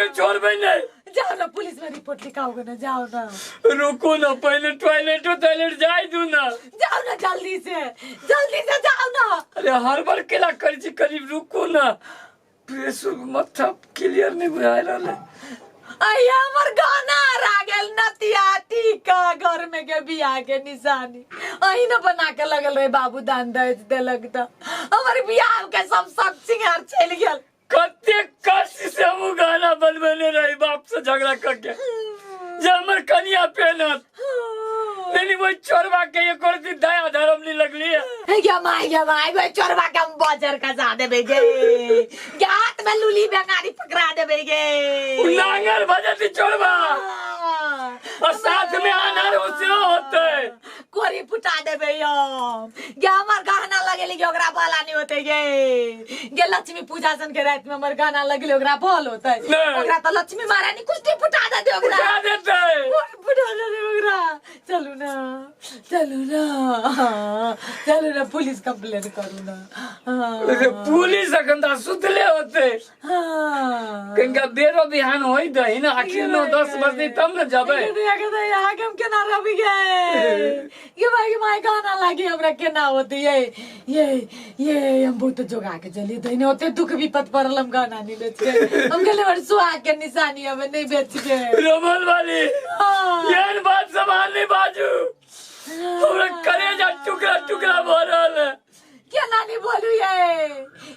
के छोड़बै नहीं। जाओ ना, पुलिस में रिपोर्ट लिखाओगे ना, जाओ ना। रुको ना, पहले टॉयलेटो टॉयलेट जाय दू ना। जाओ ना जल्दी से, जल्दी से जाओ ना। अरे हर बार केला करै छी, करीब रुको ना। प्रेशर माथा क्लियर नहीं बुझाय रहल है। अय हमर गाना हरा गेल, नतिया टीका घर में के बियाह के निशानी अही न बना के लगल रहे, बाबू दान दहेज देलक त हमर बियाह के सब सब सिंगार चलि गेल। कते कष्ट से हम उ गाना बनबेने रही बाप से झगड़ा करके जे हमर कनिया पहनत, लेकिन वही चोरवा के एक और दिन दया धर्म नहीं लगली है। गे माय, गे माय, गे चोरवा के हम बजर खसा देबे गे, गे हाथ में लुली बेंगारी पकड़ा देबे गे। उ नांगर भजती चोरवा और साथ में अनार उसे होते कोरी फुटा देबे हम गे। हमर गहना लगेली गे, ओकरा भला नहीं होते गे। गे लक्ष्मी पूजा सन के रात में हमर गहना लगले, ओकरा भल होते? नहीं। ओकरा तो लक्ष्मी महारानी कुश्ती फुटा देते ओकरा। फुटा देते। कोरी फुटा देते ओकरा। चलू ना, चलू ना, चलू ना, पुलिस कंप्लेन करू ना। अरे पुलिस अखन तऽ सुतले होते। हाँ। कनिका बेरो बिहान होई दही ना, आखिर 9-10 बजतै तब ने जबै। आगे हम केना रहबी गे? ये भाई माय गाना लागी हमरा केना होते? ये हम बहुत जोगा के चलिए दही होते, दुख विपद पड़ल, हम गाना नहीं बेच के हम गेले बड़ सुहाग के निशानी अब नहीं बेच के। रमन वाली। हाँ। एहन बात सवाल नहीं बाजू, हमरा करेजा टुकड़ा टुकड़ा भऽ रहल है। केना नहीं बोलू?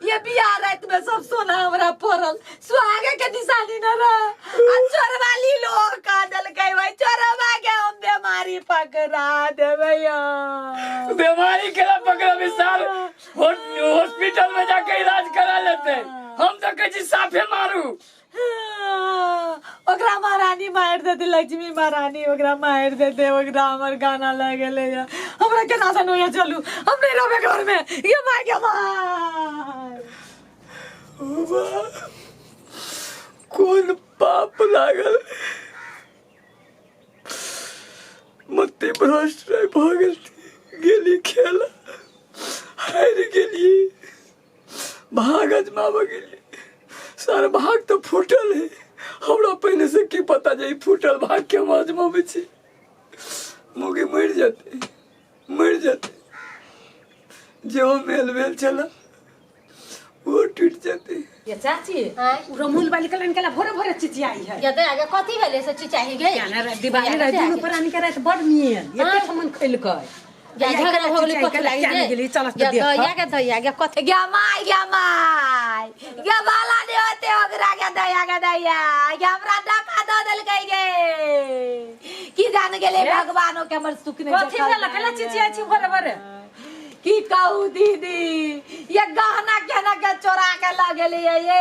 ये बियाह रात में सब सोना हमरा पड़ल सुहागे के निशानी न रह आ चोरवाली लोग का देलकै। भाई चोरवा के हम बीमारी पकड़ा देबै हम। बीमारी के ला पकड़ा विशाल हॉस्पिटल में जाके इलाज करा लेते। हम तो कहै छी साफे मारू। हाँ, ओकरा महारानी मारि देते, लक्ष्मी महारानी ओकरा मारि देते ओकरा। हमर गाना लगेले या हमरा केना सन होइया? चलू, हम नहीं रहबे घर में। ये मार के मार। कोन पाप लागल, मति भ्रष्ट रह भऽ गेल। गेली खेला, हारि गेली, भाग अजमाबऽ गेली, सार भाग तऽ फूटल है। हमरा पहिने से की पता जे ई फूटल भाग के हम अजमाबै छी, मौगी मरि जेतै, मरि जेतै। जेहो मेल भेल छलै ओहो टूटि जेतै। ये चाची। आँय? उ रमूल वाली कलन केला भोरे भोरे चिचियाई है। या तऽ आगे कथी भेलै से चिचाही गे? ना रे, दिवाली रहे, दुनू प्राणी के रात बड़ मियल एते ठमन खैलकै। या झगड़ा हो गेलै, कथी लागि क्या गेली? चल या देख। दया के दया के कथी? गे माय, गे माय, गे बाला नहीं होते ओकरा के दया के दया। गे हमरा धक्का दऽ देलकै गे, की जान गेलै भगवानो के हमर सुख नहीं कथी देखल भेल? केला चिचियाई छी भोरे भोरे? की कहू दीदी, ये गहना केना के चोरा के लऽ गेलियै। ये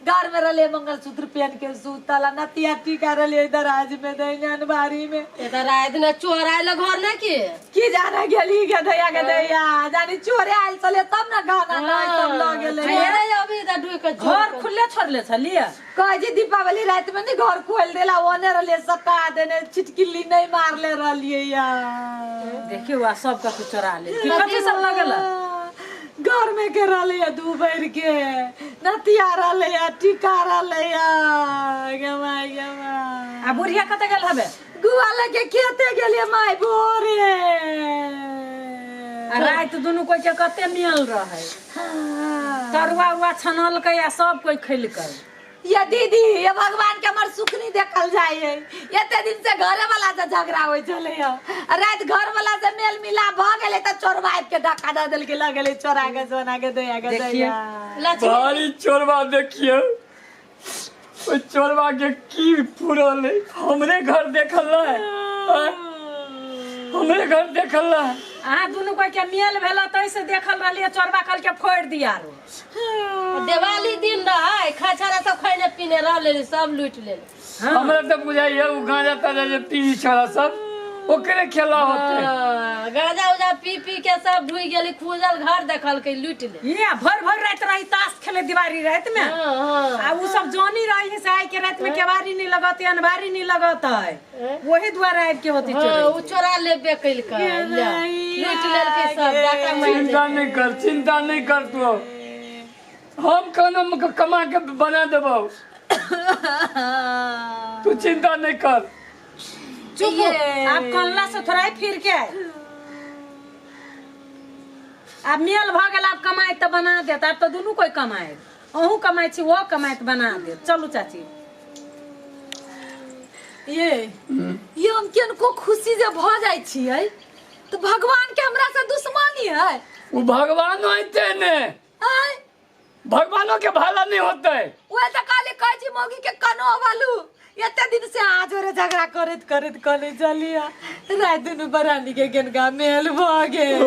घर में रहलियै मंगलसूत्र पहन के सुतल, आ नतिया टीका रहलियै दराज में दैने अलमारी में। ए तऽ राति ने चोर आयल घर ने की? की जाने गेली गे दैया के दैया, जानी चोरे आयल छलै तब ने गहना लऽ सब लऽ गेलै। चोरे अभी तऽ ढुकि के घर खुले छोड़ले छलियै? कहै छै दीपावली राति में नहीं घर खोल देला, ओने रहलियै सटा देने, छिटकिली नहीं मारले रहलियै या। देखियो आ सब कथी चोरा ले की कथी सब लगल? घर में के रहले या दू भर के नतिया रहले या टीका रहले या। गे माय, गे माय। आ बुढ़िया कतऽ गेल हबे? गुआ लगे खेते गेलियै माय भोरे। आ राति दुनू कोई के कते मिल रहे। हाँ। तरुआ उरुआ छनलकै आ सब कोई खैलकै। ये दीदी, ये भगवान के हमर सुख नहीं देखल जाय है। एते दिन से घरे वाला से झगड़ा होय छलै है, आ राति घर वाला से मेल मिलाप भ गेलै त चोरवा आबि के धक्का दऽ देलकै, लऽ गेलै चोरा के सोना के दया के देखिए। दया। लक्ष्मी भारी चोरबा देखियौ, ओहि चोरबा के की फुरल है। हमरे घर देखल है, आँय? हमरे घर देखल है। अहाँ दुनू कोई के मेल भेल तै से देखल रहलियै, चोरबा कहलकै फोड़ि दिया रो। दिवाली दिन रहै, खचरा सब खैने पीने रहले, सब लूटि लेल। हमरा तऽ बुझाइया ओ गांजा ताजा जे पी छला सब ओकरे खेला होते। हाँ, गांजा उजा पी पी के सब ढुकि गेली, खुजल घर देखलकै, लूटि ले। ये भर भर राति रही ताश खेले दिवाली राति में। हाँ हाँ आ उ सब जानी रही से आइ के राति में केवाड़ी नहीं लगत, अनबारी नहीं लगत है, वही द्वारा आबि के होती हाँ चोरी। उ चोरा लेबे कैलकै, ले, लूटि लेलकै सब, डाका मारि चिंता देलकै। नहीं कर, चिंता नहीं कर तू, हम खाना कमा के बना देबौ। तू चिंता नहीं कर। चुप, आप कनला से थोड़ा ही फिर के आए। आब मेल भऽ गेल, आब कमाए तऽ बना देत। आब तऽ दुनू कोइ कमाए, अहूँ कमाइ छी, ओहो कमाए तऽ बना देत। चलू चाची। ये ये हम किनको खुशी जे भऽ जाइ छियै तऽ भगवान के हमरा से दुश्मनी है। वो भगवान होते ने, आय भगवानों के भला नहीं होते। वह तऽ काले कहै छी मौगी के कनो वालू एते दिन से अहाँ जोरे झगड़ा करैत करैत कहले चलिया राति दुनू बरानी के गेनका मेल भऽ गेल।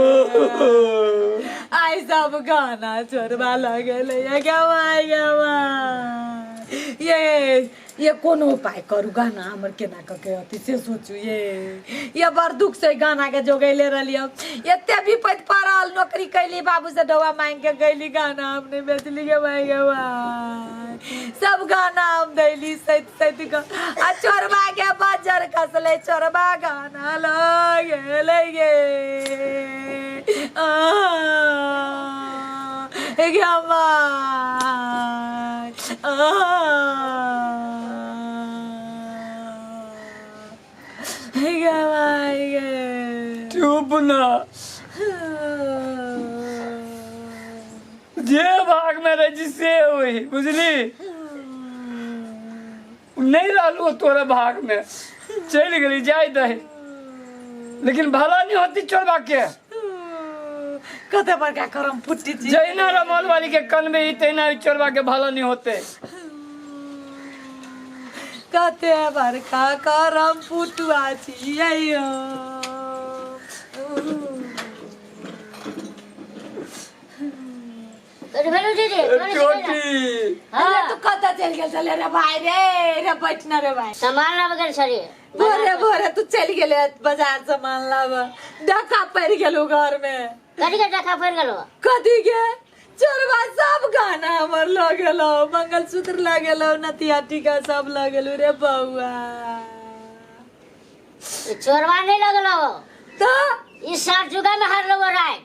आइ सब गाना चोरबा लगेलै गवाय गवाय। ये कोनो उपाय करू, गाना हमर केना कऽ के अथी से सोचू। ये बड़ दुख से गाना के जोगैले रहलियै, एते विपैत पड़ल, नौकरी कैली, बाबू से डौआ मांगि के गैली, गाना हम नहि बेचली गे माय गे माय। सब गाना हम दैली सैत सैत के, आ चोरबा के बजर खसलै, चोरबा गाना लऽ गेलै गे। आ गे माय, आ गे माय गे। चुप ना, जे भाग में रही छी से होई, बुझली? नहीं रहलू तोरा भाग में, चलि गेली, जाय दही, लेकिन भला नहीं होती चोरबा के। कते बड़का करम फुट्टी छी। जहिना रमल वाली के कनबे ही तहिना ई चोरबा के भला नहीं होते। कते बड़का करम फुटुआ छियै यौ। तोरे भेलौ दीदी, तोरे चोटी। अरे तू कतऽ चलि गेल छलै रे भाई रे? रे बैठ ना रे भाई। सामान लाबऽ गेल छलियै। भोरे भोरे तू चलि गेले बाजार सामान लाबऽ, डका पड़ि गेलौ घर में। कथी के डका पड़ि गेलौ? कथी के? चोरबा सब गहना हमर लऽ गेलौ, मंगलसूत्र लऽ गेलौ, नथिया टीका सब लऽ गेलौ रे बौआ। ई चोरबा नहि लऽ गेलौ। तऽ ई सात जुगा में हारलौ राति।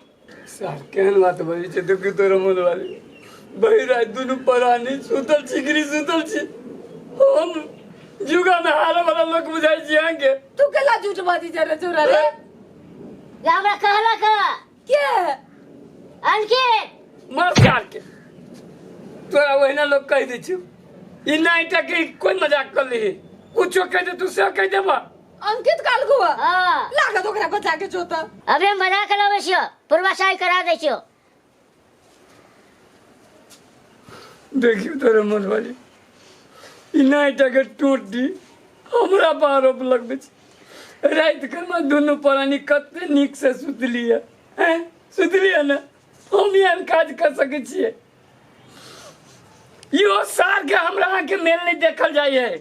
सार केहन बात बजै छै देखियौ तोरा मोन वाली। भरि राति दुनू प्राणी सुतल छी गिरी सुतल छी, हम जुगा में हारे वाला लोक बुझाइ छी अहाँके। तू केला झूठ बाजी छै रे चोरा रे? ये हमरा कहलक के? अंकित। मार सार के, तोरा ओहिना लोक कहि दै छौ। ई नाइटा के कोई मजाक कर ली, कुछो कहि दे तू से कहि देबा। अंकित काल गुआ हाँ। लागत ओकरा बचा के जोता। अबे हम बजा के लबै छियो, पूर्वाशाही करा दै छियो। देखियो तोरा मन वाली, ई नाइटा के टोटी हमरा पर आरोप लगबै छै। राति के हम दुनू प्राणी कते नीक से सुतलियै, हैं सुतलियै ने, हम एहन काज कर सकै छियै? इहो सार के हमरा अहाँके मेल नहीं देखल जाइ है,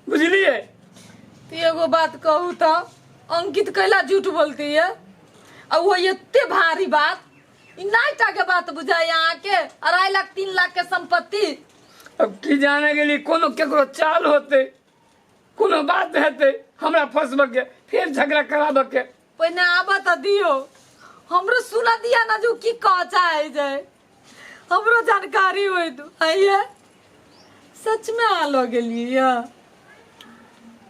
बुझलियै? तो एगो बात कहू तो अंकित कैला झूठ बोलती है? आ वो एते भारी बात, ई नाइटा के बात बुझाय अहाँके? 2.5 लाख 3 लाख के संपत्ति। अब की जाने के लिए कोनो केकरो चाल होते, कोनो बात हेतै, हमरा फंसबऽ के, फेर झगड़ा कराबऽ के। पहिने आबऽ तऽ दियौ, हमरो सुनऽ दिया ना जो की कह चाहे छै, हमरो जानकारी होइत। आइए सच में अहाँ लऽ गेलियै?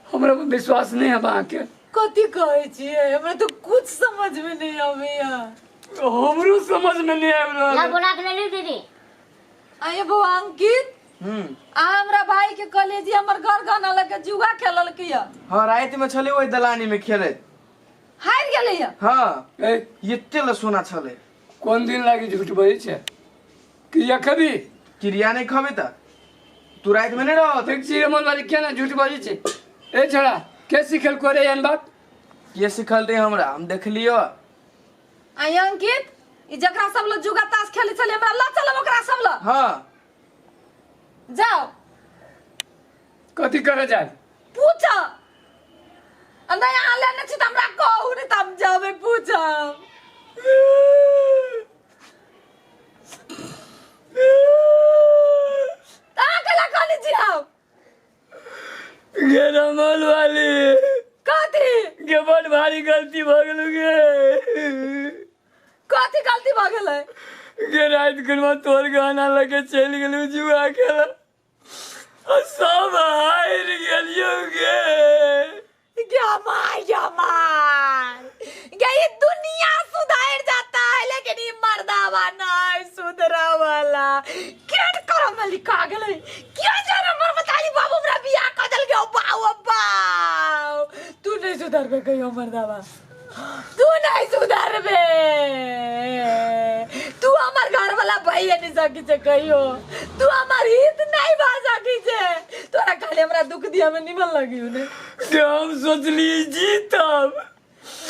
हमरा पर विश्वास नहीं है अहाँके। कथी कहै छियै? हमरा तऽ कुछ समझ में नहीं आबैया। हमरो समझ में नहीं आबि रहल ला है। बोला के लेली दीदी। आइए बौआ अंकित, अहाँ हमरा भाई के कहलियै जे हमर घर गहना लऽ के जुआ खेललकै यऽ। हाँ, राति में छलै ओहि दलानी में खेलैत, हारि गेलै यऽ। हाँ। ए, एते ल सोना छलै। कोन दिन लागी झूठ बजै छै? क्रिया खबी? क्रिया नहीं खबी तऽ तू राति में नहीं रहत। देख छी रमन वाली केना झूठ बजै छै। ए छड़ा, के सिखल करे एहन बात? के सिखल रहे हमरा, हम देखलियो। आइ अंकित, ई जकरा सब लग जुआ ताश खेलै छलै, हमरा लऽ चलब ओकरा सब लग। हाँ। जाओ। कथी करे जाय? पूछ। आ नहीं अहाँ लेने छी तऽ हमरा कहू, नहीं तऽ हम जेबै पूछब। तऽ अहाँ केला कहने छी हम? गे रमन वाली। कथी? गे बड़ भारी गलती भऽ गेल गे। कथी गलती भऽ गेलै? गे राति के तोहर गहना लऽ के चलि गेलहुँ जुआ खेलऽ, आ सब हारि गेलियौ गे। गे my, गे my, गे ये दुनिया सुधर जाता है लेकिन ये मर्दावा नहीं सुधरा वाला। केन करम में लिखा गेलै क्या जाने हमर बताली बाबू हमरा बियाह क देलकै। बाऊ बाऊ, तू नहीं सुधरबे कहियो मर्दावा, तू नहीं सुधरबे। तू हमर घर वाला भैया नहीं सकी छे कहियो, तू हमर हित नहीं भा सकी छे। तोरा खाली हमरा दुख दिया में निमन लगी ने। गे हम सोचली जीतब,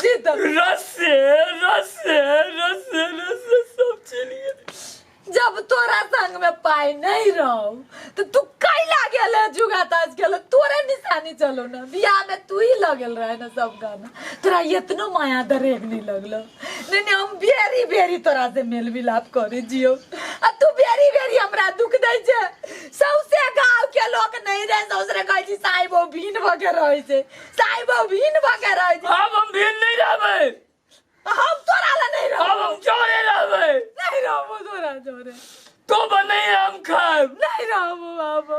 जीतब रस्से रस्से रस्से रस्से सब चलि गेल। जब तोरा संग में पाई नहीं रहो तो तू कैला गेल है जुगा ताश गेल, तोरे निशानी चलो ना। बियाह में तू ही लगल रहे ना सब गाना, तोरा इतनो माया दरेग नहीं लगलो। नहीं नहीं, हम बेरी बेरी तोरा से मेल मिलाप करे जियो, आ तू बेरी बेरी हमरा दुख दै छे। सौसे गांव के लोग नहीं रहे, सौसे कहै छी साहिबो भीन भ के रहै छै, साहिबो भीन भ के रहै छै। आब हम भीन नहीं रहबै, हम तोरा ला नहीं रहबो, आब हम जोरे रहबै। नहीं रहबो तोरा जोरे, तो बनै हम खाएब। नहीं रहबो बाबा,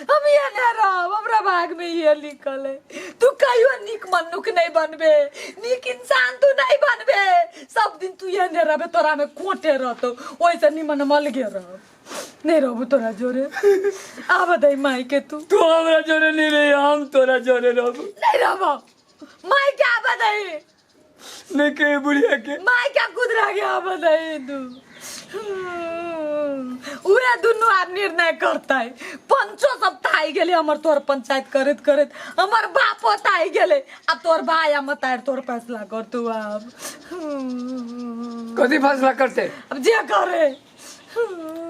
हम ये नहीं रहब, हमरा भाग में ये लिखल है। तू कहियो नीक मनुख नहीं बनबे, नीक इंसान तू नहीं बनबे, सब दिन तू ये नहीं रहबे, तोरा में कोटे रहतो, ओइसे निमन मलगे रहब। नहीं रहबो तोरा जोरे, आब दे माई के तू। तू हमरा जोरे नहीं रही, हम तोरा जोरे रहबो। नहीं रहबो, माई के आब दे। नहीं के बुढ़िया के माई क्या कुदरा के आब दे तू। उहे दुनू आब निर्णय करतै। पंचो सब थाइ गेलै हमर तोर पंचायत करैत करैत, हमर बापो थाइ गेलै, आब तोर भाई आ मतार तोर फैसला करतौ आब। कथी फैसला करते? अब जे करे।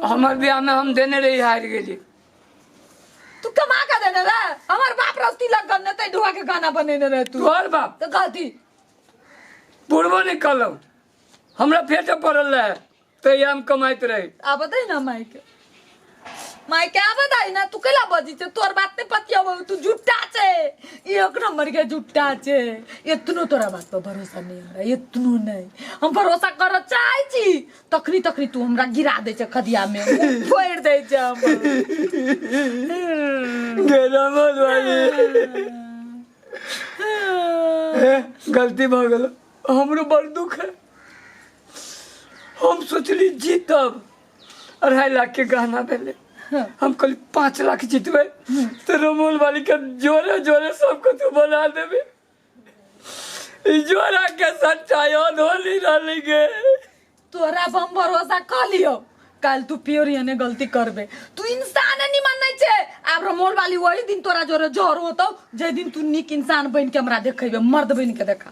हमर बियाह में हम देने रही, हारि गेली। तू कमा के देने रहे, हमर बाप रस्ती लग गने ते ढुआ के गाना बनेने रहे तू। तोहर बाप तो गलती पूर्वो नहीं कहलहुँ, हमरा फेटे पड़ल रहे तहिया हम कमाइत रही। आ बताई ना माई के, माई के आ बताई ना, तू कैला बजी छे? तोर बात नहीं पतियाबो, तू झूठा छे, एक नंबर के झूठा छे। एतनो तोरा बात पर भरोसा नहीं हमरा, एतनो नहीं। हम भरोसा कर चाहे छी तखनी तखनी तू हमरा गिरा दै छे खदिया में, फोड़ दै छे हमर। गेला मत भाई, गलती भ गेल, हमरो बड़ दुख है। हम सोचली जीतब, 2.5 लाख के गहना भेलै, हम कहली 5 लाख जीतबै तऽ रमोल वाली के जोरे जोरे सब कुछ बना देबै। ई जोरा के सच्चा याद होली रहली गे। तोरा पर हम भरोसा कऽ लियौ, काल्हि तू प्योर एने गलती करबे, तू इंसान निमन नहीं छे। आब रमोल वाली वही दिन तोरा जोरे जर होतौ जे दिन तू नीक इंसान बन के हमरा देखेबे, मर्द बन के देखा।